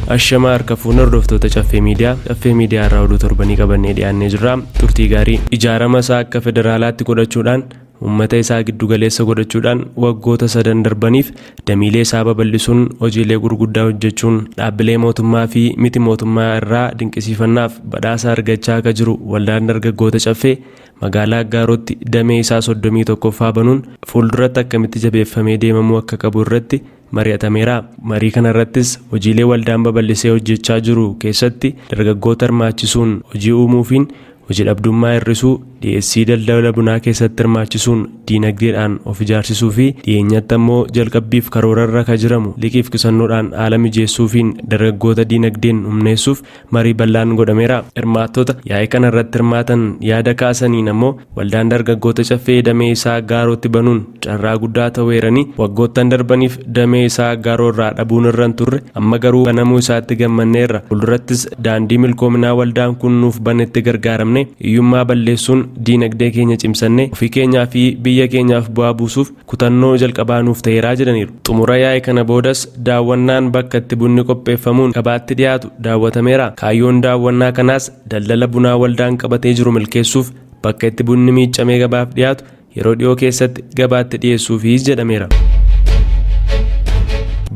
Ashamaa harka fuune hordoftoota Caffee Miidiyaa. Caffee Miidiyaa irraa oduu torbanii qabannee dhiyaannee jirra. Turtii gaarii. Ijaarama isaa akka federaalaatti godhachuudhaan uummata isaa giddugaleessa godhachuudhaan waggoota sadan darbaniif damiilee isaa babal'isuun hojiilee gurguddaa hojjechuun dhaabbilee mootummaa fi miti mootummaa irraa dinqisiifannaaf badhaasa argachaa akka jiru waldaan dargaggoota Caffee magaalaa Aggaarootti damee isaa 31ffaa banuun fuulduratti akkamitti jabeeffamee deemamuu akka qabu irratti mari'atameera. Marii kanarrattis hojiilee waldaan babal'isee hojjechaa jiru keessatti dargaggoota hirmaachisuun hojii uumuufiin hojii dhabdummaa hir'isuu, dhiyeessii daldala bunaa keessatti hirmaachisuun diinagdeedhaan of ijaarsisuu fi dhiyeenyatti ammoo jalqabbiif karoorarra ka jiramu liqiif qisannoodhaan haala mijeessuufiin dargaggoota diinagdeen humneessuuf marii bal'aan godhameera. Hirmaattota yaa'ii kana irratti hirmaatan yaada kaasaniin ammoo waldaan dargaggoota Caffee damee isaa Aggaarootti banuun carraa guddaa ta'uu eeranii, waggoottan darbaniif damee isaa Aggaaroo irraa dhabuun irra hin turre, amma garuu banamuu isaatti gammanneerra. Fuuldurattis daandii milkoominaa waldaan kun nuuf banetti gargaaramnee hiyyummaa balleessuun diinagdee keenya cimsannee ofii keenyaa fi biyya keenyaaf bu'aa buusuuf kutannoo jalqabaa nuuf ta'eera jedhaniiru. Xumura yaa'ii kana boodas daawwannaan bakka itti bunni qopheeffamuun gabaatti dhiyaatu daawwatameera. Kaayyoon daawwannaa kanaas daldala bunaa waldaan qabatee jiru milkeessuuf bakka itti bunni miiccamee gabaaf dhiyaatu yeroo dhiyoo keessatti gabaatti dhiyeessuufis jedhameera.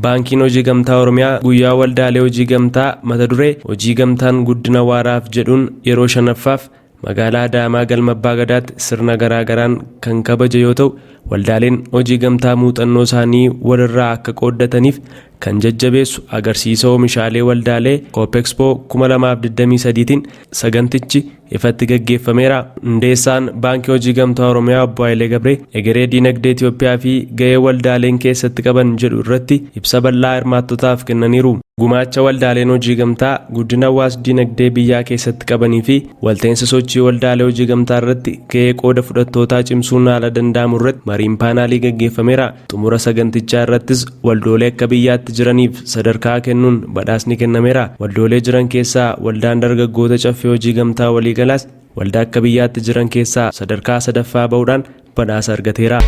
Baankiin Hojii Gamtaa Oromiyaa guyyaa waldaalee hojii gamtaa mata duree hojii gamtaan guddina waaraaf jedhuun yeroo shanaffaaf Magaalaa Adaamaa Galma Abbaa Gadaatti sirna garaa garaan kan kabaje yoo ta'u, waldaaleen hojii gamtaa muuxannoo isaanii walirraa akka qooddataniif kan jajjabeessu agarsiisa oomishaalee waldaalee Koopexpo 2023tiin sagantichi ifatti gaggeeffameera. Hundeessaan Baankii Hojii Gamtaa Oromiyaa Obbo Hayilee Gabree egeree diinagdee Itoophiyaa fi gahee waldaaleen keessatti qaban jedhu irratti ibsa bal'aa hirmaattotaaf kennaniiru. Gumaacha waldaaleen hojii gamtaa guddina hawaas-diinagdee biyyaa keessatti qabanii fi walta'iinsa sochii waldaalee hojii gamtaa irratti gahee qooda fudhattootaa cimsuun haala danda'amu irratti mariin paanaalii gaggeeffameera. Xumura sagantichaa irrattis waldoolee akka biyyaatti jiraniif sadarkaa kennuun badhaasni kennameera. Waldoolee jiran keessaa waldaan dargaggoota Caffee Hojii Gamtaa Waliigalaas waldaa akka biyyaatti jiran keessaa sadarkaa sadaffaa ba'uudhaan badhaasa argateera.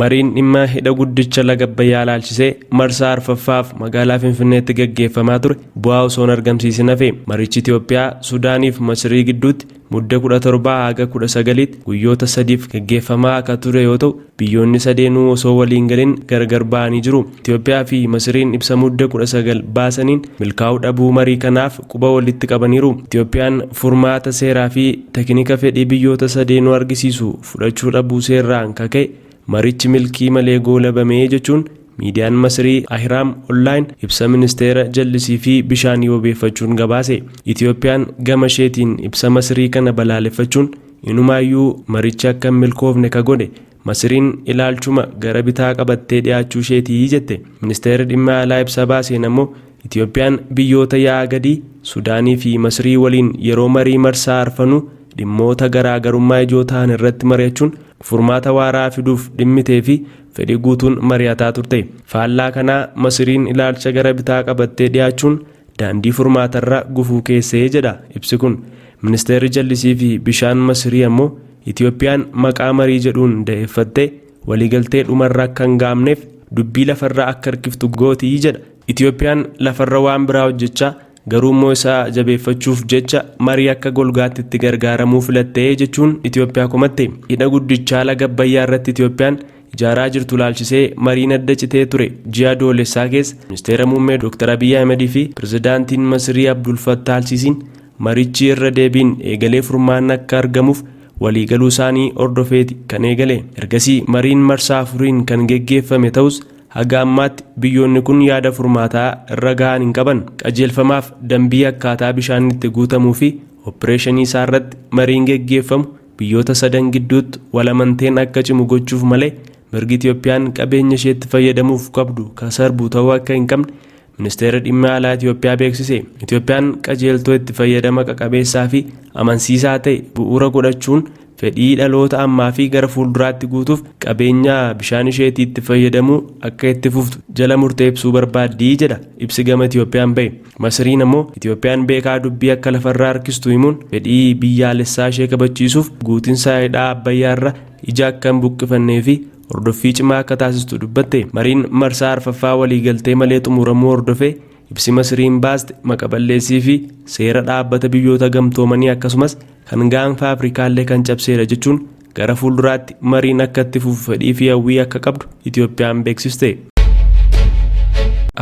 Mariin dhimma hidha guddicha laga Abbayyaa ilaalchisee marsaa arfaffaaf magaalaa Finfinneetti gaggeeffamaa ture bu'aa osoo hin argamsiisin hafe. Marichi Itoophiyaa, Sudaaniif Masirii gidduutti Mudde 17 haga 19tti guyyoota sadiif gaggeeffamaa akka ture yoo ta'u, biyyoonni sadeenuu osoo walii hin galin gargar ba'anii jiru. Itoophiyaa fi Masiriin ibsa Mudde 19 baasaniin milkaa'uu dhabuu marii kanaaf quba walitti qabaniiru. Itoophiyaan furmaata seeraa fi tekinika fedhii biyyoota sadeenuu argisiisu fudhachuu dhabuuseerraan ka ka'e marichi milkii malee goolabame jechuun miidiyaan Masirii Ahiraam Online ibsa ministeera jallisii fi bishaanii wabeeffachuun gabaase. Itoophiyaan gama isheetiin ibsa Masirii kana balaaleffachuun inumaayyuu marichi akka hin milkoofne ka godhe Masiriin ilaalchuma gara bitaa qabattee dhiyaachuu isheetii jette. Ministeerri dhimma alaa ibsa baaseen ammoo Itoophiyaan biyyoota yaa'a gadii Sudaanii fi Masirii waliin yeroo marii marsaa arfanuu dhimmoota garaa garummaa ijoo ta'an irratti mari'achuun furmaata waaraa fiduuf dhimmitee fi fedhii guutuun mari'ataa turte. Faallaa kanaa Masiriin ilaalcha gara bitaa qabattee dhiyaachuun daandii furmaatarra gufuu keessee jedha ibsi kun. Ministeerri jallisii fi bishaan Masirii ammoo Itoophiyaan maqaa marii jedhuun da'eeffattee waliigaltee dhumarra akka hin ga'amneef dubbii lafarra akka harkiftu gooti jedha. Itoophiyaan lafarra waan biraa hojjechaa garuu immoo isa jabeeffachuuf jecha marii akka golgaatti itti gargaaramuu filatte jechuun Itoophiyaa komatte. Hidha guddichaa laga Abbayyaa irratti Itoophiyaan ijaaraa jirtu ilaalchisee mariin adda citee ture ji'a Adoolessaa keessa Ministeera Muummee Dr. Abiyyi Ahimad fi Pirezidaantiin Masirii Abdul Fattah Alsiisiin marichi irra deebiin eegalee furmaanni akka argamuuf waliigaluu isaanii hordofeeti kan eegale. Ergasii mariin marsaa afuriin kan geggeeffame ta'us haga ammaatti biyyoonni kun yaada furmaataa irra gahan hin qaban. Qajeelfamaaf dambii akkaataa bishaan itti guutamuu fi oppireeshinii isaa irratti mariin geggeeffamu biyyoota sadan gidduutti wal amanteen akka cimu gochuuf malee mirgi Itoophiyaan qabeenya isheetti fayyadamuuf qabdu ka sarbu ta'uu akka hin qabne Ministeerri Dhimma Alaa Itoophiyaa beeksise. Itoophiyaan qajeeltoo itti fayyadama qaqabeessaa fi amansiisaa ta'e bu'uura godhachuun fedhii dhaloota ammaa fi gara fuulduraatti guutuuf qabeenya bishaan isheetii itti fayyadamuu akka itti fuftu jala murtee ibsuu barbaaddi jedha ibsi gama Itoophiyaan bahe. Masiriin ammoo Itoophiyaan beekaa dubbii akka lafarraa harkistu himuun fedhii biyyaalessaa ishee kabachiisuuf guutinsa hidhaa Abbayyaarra ija akka hin buqqifannee fi hordoffii cimaa akka taasistu dubbatte. Mariin marsaa arfaffaa waliigaltee malee xumuramuu hordofee Ibsi Masiriin baaste maqa-balleessii fi seera dhaabbata biyyoota gamtoomanii akkasumas kan gaanfa Afrikaallee kan cabseedha jechuun gara fuulduraatti mariin akka itti fufu fedhii fi hawwii akka qabdu Itoophiyaan beeksiste.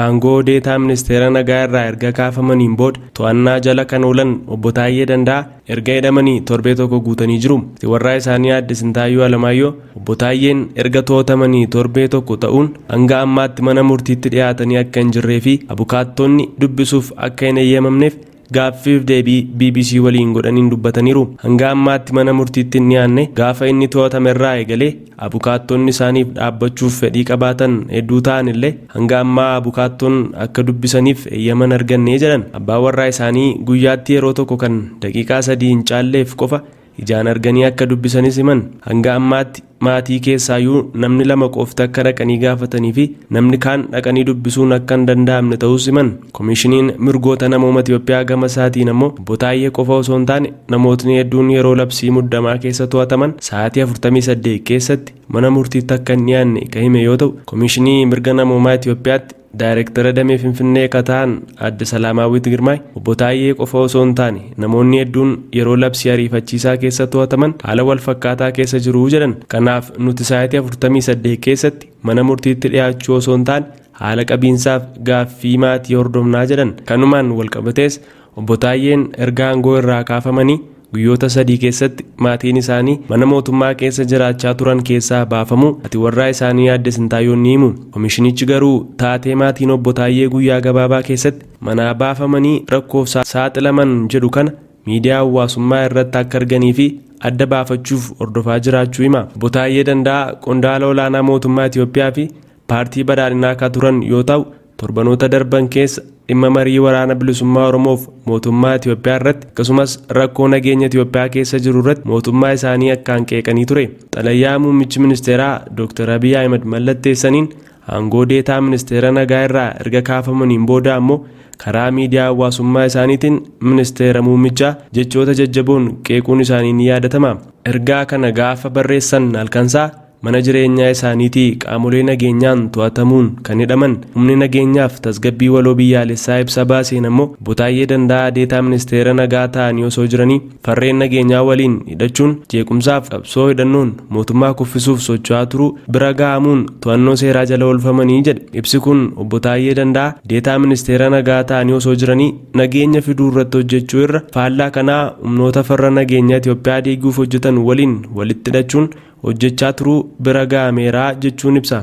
Aangoo deetaa ministeera nagaa irraa erga kaafamaniin booda to'annaa jala kan oolan obbo Taayyee Danda'aa erga hidhamanii torbee tokko guutanii jiru. Warraa isaanii aadde Sintaayyoo Alamaayyoo obbo Taayyeen erga to'atamanii torbee tokko ta'uun hanga ammaatti mana murtiitti dhiyaatanii akka hin jirree fi abukaattonni dubbisuuf akka hin eeyyamamneef gaaffiif deebii BBC waliin godhaniin dubbataniiru. Hanga ammaatti mana murtiitti hin dhiyaanne gaafa inni to'atame irraa eegalee abukaattonni isaaniif dhaabbachuuf fedhii qabaatan hedduu ta'an illee hanga ammaa abukaattoon akka dubbisaniif eeyyaman arganne jedhan. Abbaan warraa isaanii guyyaatti yeroo tokko kan daqiiqaa 3 hin caalleef qofa ijaan arganii akka dubbisanis himan. Hanga ammaatti maatii keessaayyuu namni lama qofti akka dhaqanii gaafatanii fi namni kaan dhaqanii dubbisuun akka hin danda'amne ta'us himan. Koomishiniin mirgoota namooma Itoophiyaa gama isaatiin ammoo obbo Taayyee qofa osoo hin taane namootni hedduun yeroo labsii muddamaa keessa to'ataman sa'aatii 48 keessatti mana murtiitti akka hin dhiyaanne kan hime yoo ta'u, Koomishinii mirga namoomaa Itoophiyaatti Daayirektara damee Finfinnee ka ta'an Aadde Salaamaawwit Girmaay obbo Taayyee qofa osoo hin taane namoonni hedduun yeroo labsii ariifachiisaa keessa to'ataman haala wal fakkaataa keessa jiru jedhan. Kanaaf nuti sa'aatii 48 keessatti mana murtiitti dhiyaachuu osoo hin taane haala qabiinsaaf gaaffii maatii hordofnaa jedhan. Kanumaan wal qabatees obbo Taayyeen erga aangoo irraa kaafamanii guyyoota 3 keessatti maatiin isaanii mana mootummaa keessa jiraachaa turan keessaa baafamuu ati warraa isaanii aadde Sintaayyoon ni himu. Komishinichi garuu taatee maatiin obbo Taayyee guyyaa gabaabaa keessatti manaa baafamanii rakkoof saaxilaman jedhu kana miidiyaa hawaasummaa irratti akka arganii fi adda baafachuuf hordofaa jiraachuu hima. Obbo Taayyee Danda'aa qondaala olaanaa mootummaa Itoophiyaa fi paartii badhaadhinaa akka turan yoo ta'u, torbanoota darban keessa dhimma marii waraana bilisummaa Oromoof mootummaa Itoophiyaa irratti akkasumas rakkoo nageenya Itoophiyaa keessa jiru irratti mootummaa isaanii akkaan qeeqanii ture. Xalayaa muummichi ministeeraa Dr. Abiy Ahmed mallatteessaniin aangoo deetaa ministeera nagaa irraa erga kaafamaniin booda ammoo karaa miidiyaa hawaasummaa isaaniitiin ministeera muummichaa jechoota jajjaboon qeequun isaanii ni yaadatama. Ergaa kana gaafa barreessan halkansaa mana jireenyaa isaaniitii qaamolee nageenyaan to'atamuun kan hidhaman. Humni nageenyaaf tasgabbii waloo biyyaalessaa ibsa baaseen ammoo obbo Taayyee Danda'aa deetaa ministeera nagaa ta'anii osoo jiranii farreen nageenyaa waliin hidhachuun jeequmsaaf qabsoo hidhannoon mootummaa kuffisuuf socho'aa turuu bira ga'amuun to'annoo seeraa jala oolfamanii jedhe. Ibsi kun obbo Taayyee Danda'aa deetaa ministeera nagaa ta'anii osoo jiranii nageenya fiduu irratti hojjechuu irra faallaa kanaa humnoota farra nageenyaa Itoophiyaa diiguuf hojjetan waliin walitti hidhachuun hojjechaa turuu bira ga'ameera jechuun ibsa.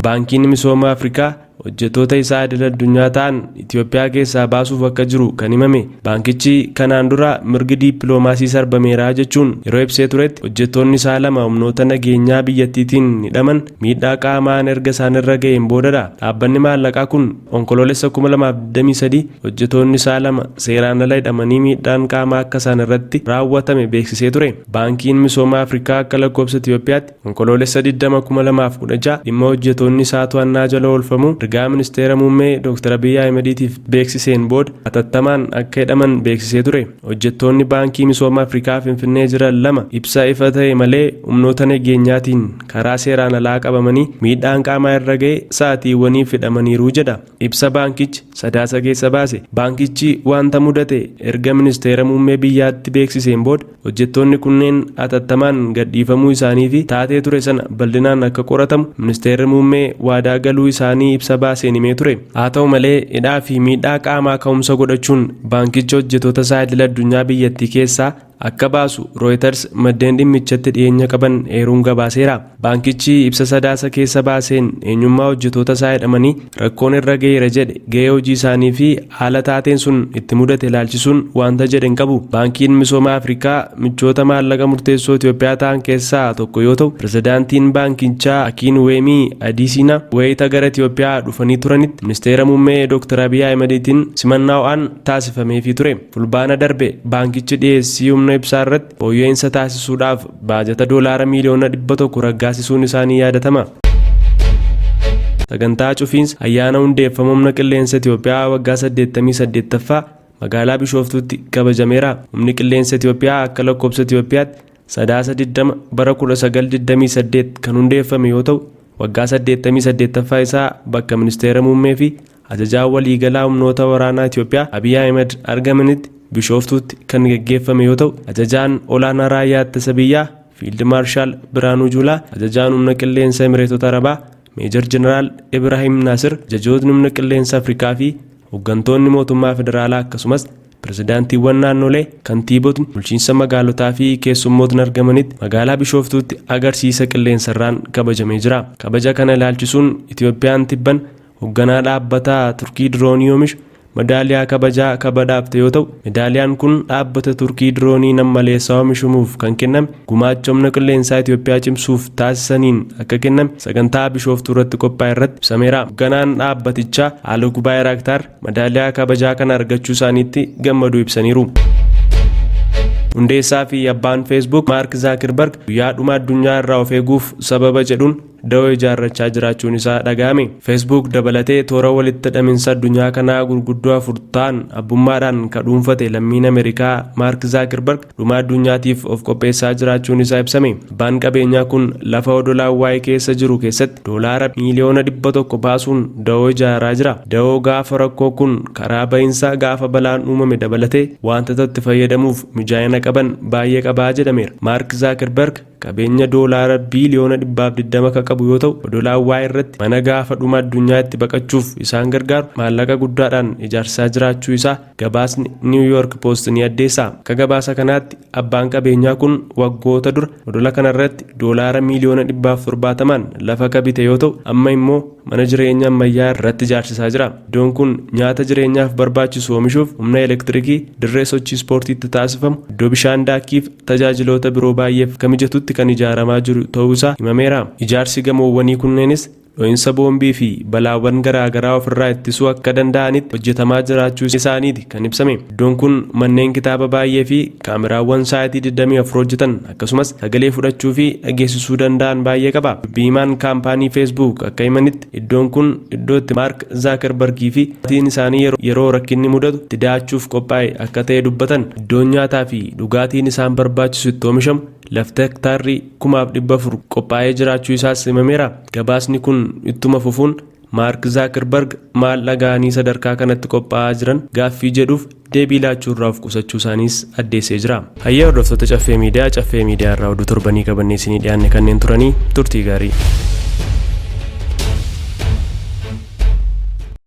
Baankiin Misooma Afrikaa hojjettoota isaa idil addunyaa ta'an Itoophiyaa keessaa baasuuf akka jiru kan himame. Baankichi kanaan dura mirgi dippiloomaasii sarbameera jechuun yeroo ibsee turetti hojjettoonni isaa lama humnoota nageenyaa biyyattiitiin hidhaman miidhaa qaamaan erga isaanirra ga'een boodadha. Dhaabbanni maallaqaa kun onkoloolessa 2023 hojjettoonni isaa lama seeraan ala hidhamanii miidhaan qaamaa akka isaan irratti raawwatame beeksisee ture. Baankiin Misooma Afrikaa akka lakkoofsa Itoophiyaatti onkoloolessa 20/2016 dhimma hojjettoonni isaa to'annaa jala oolfamuu ergaa ministeera muummee Dr. Abiy Ahimediitiif beeksiseen booda hatattamaan akka hidhaman beeksisee ture. Hojjettoonni Baankii Misooma Afrikaa Finfinnee jiran lama ibsa ifa ta'e malee humnoota nageenyaatiin karaa seeraan alaa qabamanii miidhaan qaamaa irra ga'e sa'aatiiwwaniif hidhamaniiru jedha. Ibsa baankichi sadaasa keessa baase. Baankichi wanta mudate erga ministeera muummee biyyaatti beeksiseen booda hojjettoonni kunneen hatattamaan gadhiifamuu isaanii fi taatee ture sana bal'inaan akka qoratamu ministeerri muummee waadaa galuu isaanii ibsa baaseen himee ture. Haa ta'u malee hidhaa fi miidhaa qaamaa ka'umsa godhachuun baankichi hojjettoota isaa idil addunyaa biyyattii keessaa akka baasu Reuters maddeen dhimmichatti dhiyeenya qaban eeruun gabaaseera. Baankichi ibsa sadaasa keessa baaseen eenyummaa hojjettoota isaa hidhamanii rakkoon irra ga'eera jedhe ga'ee hojii isaanii fi haala taateen sun itti mudate ilaalchisuun wanta jedhe hin qabu. Baankiin Misooma Afrikaa michoota maallaqa murteessoo Itoophiyaa ta'an keessaa tokko yoo ta'u, pirezidaantiin baankichaa Akinwumi Adesina wayita gara Itoophiyaa dhufanii turanitti ministeera muummee Dr. Abiy Ahimediitiin simannaa ho'aan taasifameefii ture. Fulbaana darbe baankichi dhiyeessii humna ibsaa irratti fooyya'insa taasisuudhaaf baajata doolaara miiliyoona 100 raggaasisuun isaanii yaadatama. Sagantaa cufiinsa ayyaana hundeeffama humna qilleensa Itoophiyaa waggaa 88ffaa magaalaa Bishooftuutti kabajameera. Humni qilleensa Itoophiyaa akka lakkoofsa Itoophiyaatti sadaasa 20 bara 1928 kan hundeeffame yoo ta'u, waggaa 88ffaa isaa bakka ministeera muummee fi Ajajaan Waliigalaa Humnoota Waraanaa Itiyoophiyaa Abiy Ahimed argamanitti Bishooftuutti kan geggeeffame yoo ta'u, Ajajaan Olaanaa Raayyaa Ittisa Biyyaa Fiild Maarshaal Birhaanuu Juulaa, Ajajaan Humna Qilleensa Emireetota Arabaa Meejar Jeneraal Ibraahim Naasir, ajajootni Humna Qilleensa Afrikaa fi hoggantoonni mootummaa federaalaa akkasumas pirezidaantiiwwan naannolee, kantiibotni bulchiinsa magaalotaa fi keessummootni argamanitti magaalaa Bishooftuutti agarsiisa qilleensarraan kabajamee jira. Kabaja kana ilaalchisuun Itiyoophiyaan tibban hogganaa dhaabbata Turkii diroonii oomishu madaaliyaa kabajaa ka badhaafte yoo ta'u, medaaliyaan kun dhaabbata Turkii diroonii nam-maleessaa oomishumuuf kan kenname gumaacha humna qilleensaa Itoophiyaa cimsuuf taasisaniin akka kenname sagantaa Bishooftuu irratti qophaa'e irratti ibsameera. Hogganaan dhaabbatichaa Haaluk Baayiraaktaar madaaliyaa kabajaa kana argachuu isaaniitti gammaduu ibsaniiru. Hundeessaa fi abbaan Facebook Maark Zaakirbarg guyyaa dhuma addunyaa irraa of eeguuf sababa jedhuun dawoo ijaarrachaa jiraachuun isaa dhaga'ame. Facebook dabalatee toora walitti hidhaminsa addunyaa kanaa gurguddoo afur ta'an abbummaadhaan ka dhuunfate lammiin Ameerikaa Maark Zaakirbarg dhuma addunyaatiif of qopheessaa jiraachuun isaa ibsame. Abbaan qabeenyaa kun lafa odola Hawaii keessa jiru keessatti doolaara miiliyoona 100 baasuun dawoo ijaaraa jira. Dawoo gaafa rakkoo kun karaa bahinsa gaafa balaan uumame dabalatee waantota itti fayyadamuuf mijaa'ina qaban baay'ee qabaa jedhameera. Maark Zaakirbarg qabeenya doolaara biiliyoona 120 ka qabu yoo ta'u, odola Hawaii irratti mana gaafa dhuma addunyaa itti baqachuuf isaan gargaaru maallaqa guddaadhaan ijaarsisaa jiraachuu isaa gabaasni New York Post ni addeessa. Akka gabaasa kanaatti abbaan qabeenyaa kun waggoota dura odola kanarratti doolaara miiliyoona 170n lafa ka bite yoo ta'u, amma immoo mana jireenya ammayyaa irratti ijaarsisaa jira. Iddoon kun nyaata jireenyaaf barbaachisu oomishuuf, humna elektirikii, dirree sochii ispoortiitti taasifamu, iddoo bishaan daakkiif tajaajiloota biroo baay'eef akka mijatutti kan ijaaramaa jiru ta'uu isaa himameera. Ijaarsi gamoowwanii kunneenis dho'insa boombii fi balaawwan garaa garaa ofirraa ittisuu akka danda'anitti hojjetamaa jiraachuu isaaniiti kan ibsame. Iddoon kun manneen kitaaba baay'ee fi kaameraawwan sa'aatii 24 hojjetan akkasumas sagalee fudhachuu fi dhageessisuu danda'an baay'ee qaba. Dubbii himaan kaampaanii Facebook akka himanitti iddoon kun iddoo itti Maark Zaakarbargii fi maatiin isaanii yeroo rakkinni mudatu itti da'achuuf qophaa'e akka ta'e dubbatan. Iddoon nyaataa fi dhugaatiin isaan barbaachisu itti oomishamu lafti hektaarri 4,400 qophaa'ee jiraachuu isaas himameera. Gabaasni kun ittuma fufuun Maark Zaakarbarg maal dhaga'anii sadarkaa kanatti qophaa'aa jiran gaaffii jedhuuf deebii laachuu irraa of qusachuu isaaniis addeessee jira. Hayyee hordoftoota Caffee Miidiyaa, Caffee Miidiyaa irraa oduu torbanii qabannee isinii dhiyaanne kanneen turanii turtii gaarii.